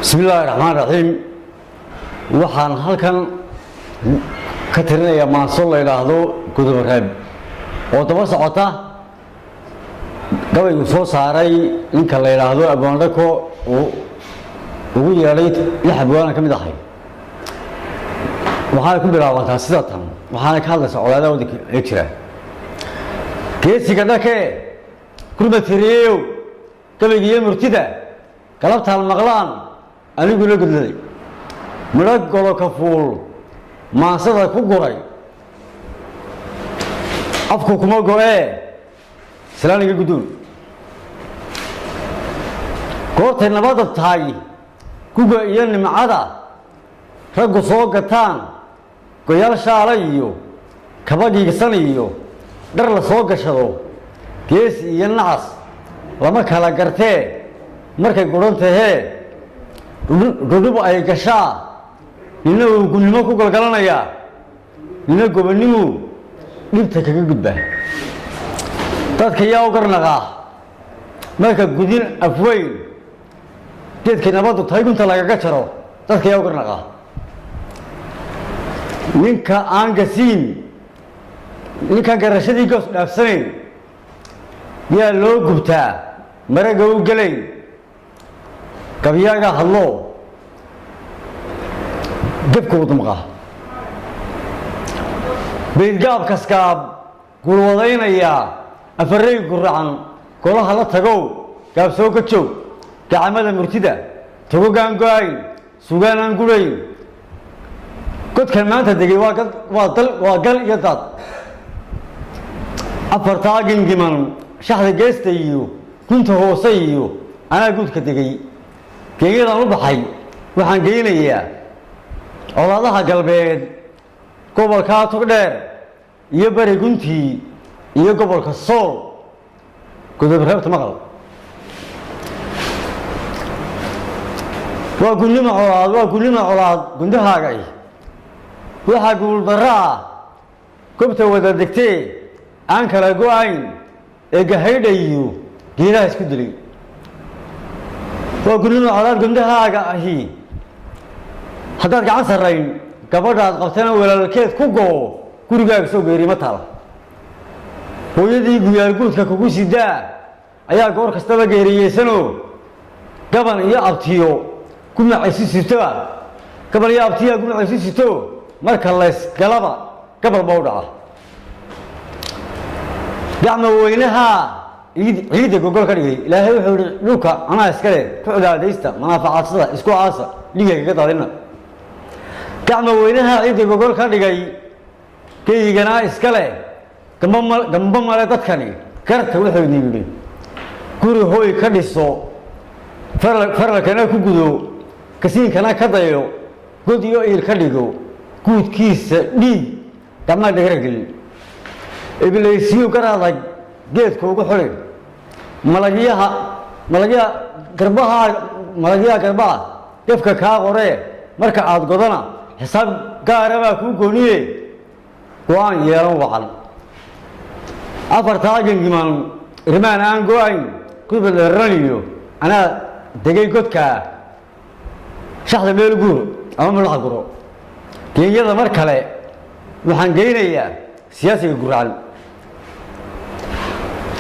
Bismi illaahi raxmaan raxiim. Waxaan halkan ka tirinayaa maanso la yidhaahdo Godob Reeb, oo daba socota gabaygu soo saaray ninka la yidhaahdo Abwaandhako, uu ugu yeedhay lix abwaana ka mid ahay. Waxaanay ku bilaabantaa sida tan, waxaanay ka hadlaysaa colaadaha waddanka ee jira. Geesiga dhakee kurma tiriyeyow, gabayga iyo murtida galabtaan maqlaan aniguna gudladay, midho golo ka fuul maansada ku guray, afku kuma go-ee islaaniga guddoon. Goortay nabadda tahay, guga iyo nimcada raggu soo gataan, goyaal shaala iyo kaba giigsan iyo dhar la soo gashado, geesi iyo nacas lama kala gartee. Markay guran tahee dhudhub ay gashaa, nina uu gunnimo ku galgalanayaa, nina gobonnimuu dhibta kaga gudbaa. Dadka yaa u garnaqaa marka gudin afweyn geedkay nabaddu tahay gunta lagaga jaro? Dadka yaa u garnaqaa ninka aan gasiin, ninkaan garashadii goos dhaafsanayn? Yaa loo gubtaa maraga u gelayn? Gabyaaga hadlo gefka u damqaa, baydgaab kaskaab gulwadaynayaa, afarey guracan golaha la tagow, gaabsoo ka joog gacamada murtida, togogaan go-ayn, sugaan aan gudhayn. Godkan maanta degay waa dal, waa gal iyo daad. Afartaa gingiman shaxda geesta iyo gunta hoose iyo anaa guudka degay. Geeyadan u baxay waxaan geynayaa colaadaha galbeed, gobolka Togdheer iyo bari guntii iyo gobolka Sool. Godob Reebta maqal waa gunnimo colaad, waa gunnimo colaad gundahaaga. Waxaa guuldarro ah gobta wada degtee aan kala go-ayn ee gahaydhayo geedaha isku dilay. Waa gunnimo colaad gundahaaga ahi. Haddaad gacan sarrayn gabadhaad qabtana walaalkeed ku goo, gurigaaga soo geerima taal. Hooyadii guyaalguudka kugu sidaa ayaa goor kastaba geeriyeysanoo gaban iyo abtiyo gumacaysu sitoa, gaban iyo abtiyaa gumacaysu sito. Marka laysgalaba gabal ba u dhaca. Gacma weynaha ciidda gogol ka dhigay. Ilaahay wuxuu yihi: "Dhulka anaa iskale, ku cibaadaysta, manaafacadsada, isku aasa, dhiiga kaga daadina." Gacma weynaha ciidda gogol ka dhigay, geyganaa iskale, gamba male dadkani garta. Wuxuu idin yidhi: "Guri hooy ka dhiso, faralkana ku gudo, kasiinkana ka dayo, god iyo iil ka dhigo, guudkiisa dhiig gacmaha dhagara gelin, iblaysiyu gar adag geedka ugu xidhi, malagyaha garbaha, malagyaha garbaha gefka kaa qoree. Marka aada godana xisaab gaara baa kuu gooniye, go-aan yeelan wacan." Afartaa gingiman irmaan aan go-ayn kubadheeraniyo anaa degay godkaa shaxda meel guur ama madaxa guro. Geenyada mar kale waxaan geynayaa siyaasiga guracan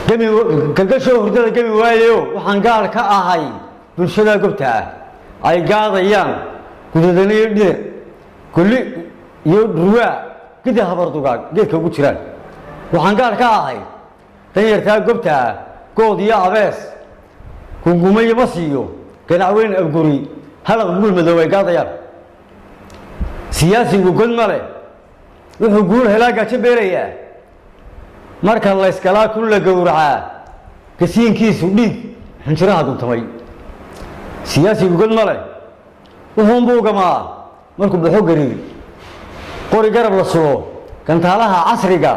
gemi galgashoo hurdada gemi waayo. Waxaan gaar ka ahay bulshada gobta ah ay gaadayaan gudadaniyo dhir golli iyo dhurwaa gida habardugaag geedka ugu jiraan. Waxaan gaar ka ahay danyartaa gobta ah, good iyo abees, gungumo iyo masiyo, ganacweyn abguri, halaq guul madow ay gaadayaan. Siyaasigu god male, wuxuu guul helaa gaajo beerayaa. Marka laysgalaa kun la gowracaa, gasiinkiisu dhiig xinjiraha guntamay. Siyaasigu god male, wuxuunbuu gamaa markuu baxo gariir, qori garab la sulo, gantaalaha casriga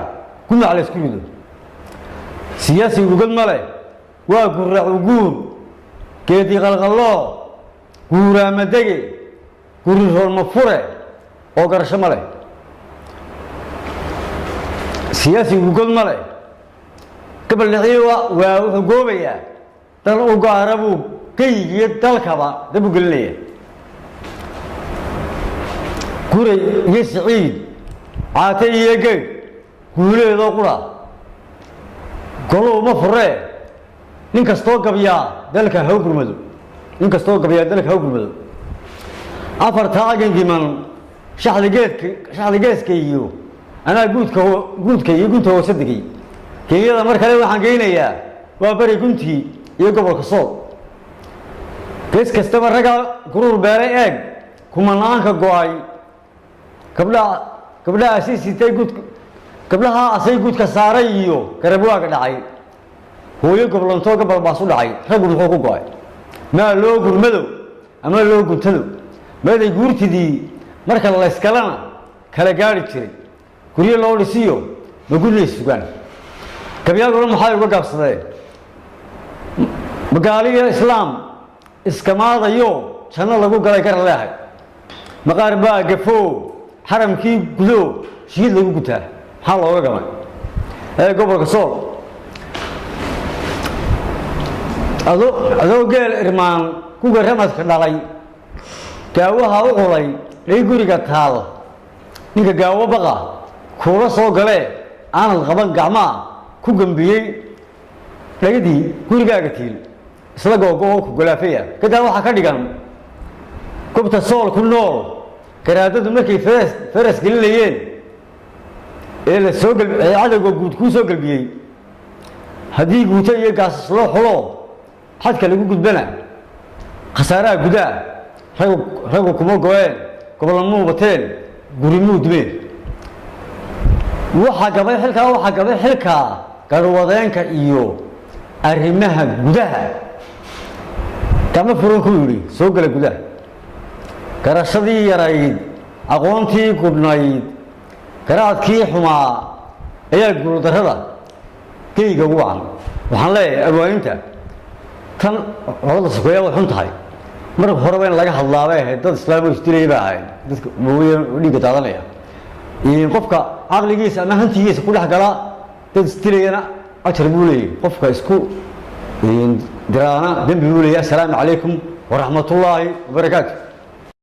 gumac la ysku rido. Siyaasigu god male, waa guracu guur, geedi qalqalloo, guuraamadege, guri roolma fure oo garasho ma leh. Siyaasigu god ma leh, gabal dhiciyo waa wuxuu goobayaa, dan u gaara buu geygiyo dalkaba dab u gelinaya. Guray iyo Siciid, Caate iyo Geydh, Guuleedoo qura goluu ma furee. Nin kastoo gabyaa dalka ha u gurmado, nin kastoo gabyaa dalka ha u gurmado. Afartaa agangiman shaxda geedka, shaxda geeska iyo anaa guudka, guudka iyo gunta hoose degay. Kenyada mar kale waxaan geynayaa waa beri guntii iyo gobolka Sool. Gees kastaba ragga guruur beelay eeg, kumanaanka go-ay, gabdhaha, gabdhaha asii sitay guud, gabdhaha asay guudka saaray iyo garabwaaga dhacay, hooyo goblantoo gabal baas u dhacay. Raggu muxuu ku go-ay? Maa loo gurmado ama loo guntado? Meeday guurtidii marka layskalena kala gaari jiray? Guryo loo dhisiyo ma gudnay sugaan? Gabyaaguna maxay uga gaabsadeen? Magaaliyo islaam iskamaadayo janno lagu galay garan leehay. Maqaar baa gafoo xaramkii gudo shiid lagu gutaa, maxaa looga gamay ee gobolka Sool? Ado adoo geel irmaan kuga ramadka dhalay, gaawaha u culay dhay guriga taal, ninka gaawo baqa kuula soo galee aanad qaban gacmaa ku gambiyey dhagadii gurigaaga tiil isla googo oo ku galaafaya. Kadaa waxaa ka dhigan gobta Sool ku nool garaadadu markay feres feres gelinayeen ee la soo gel ee cadowga guud kuu soo gelbiyey, haddii guuto iyo gaasas loo xulo xadka lagu gudbana khasaaraha gudaha, ragu raggu kuma go-een, gobollamuu bateen, gurimuu dumeen. Waxaa gabay xilkaa, waxaa gabay xilkaa garwadeenka iyo arrimaha gudaha. Gacmo furan ku yidhi soo gela gudaha. Garashadii yarayd, aqoontii gudhnayd, garaadkii xumaa ayaa guuldarrada geyga ugu wacan. Waxaan leeyahay abwaaninta, tan colada sokeeya way xun tahay. Marka horeba in laga hadlaabay ahayd. Dad islaamo isdilaya bay ahayd, dadka dhiigga daadanaya. Qofka caqligiisa ama hantigiisa ku dhex gala dad isdilayana ajar buu leeyahy, qofka isku diraana dembi buu leeyahy. Assalaamu calaykum waraxmatullaahi wabarakaatu.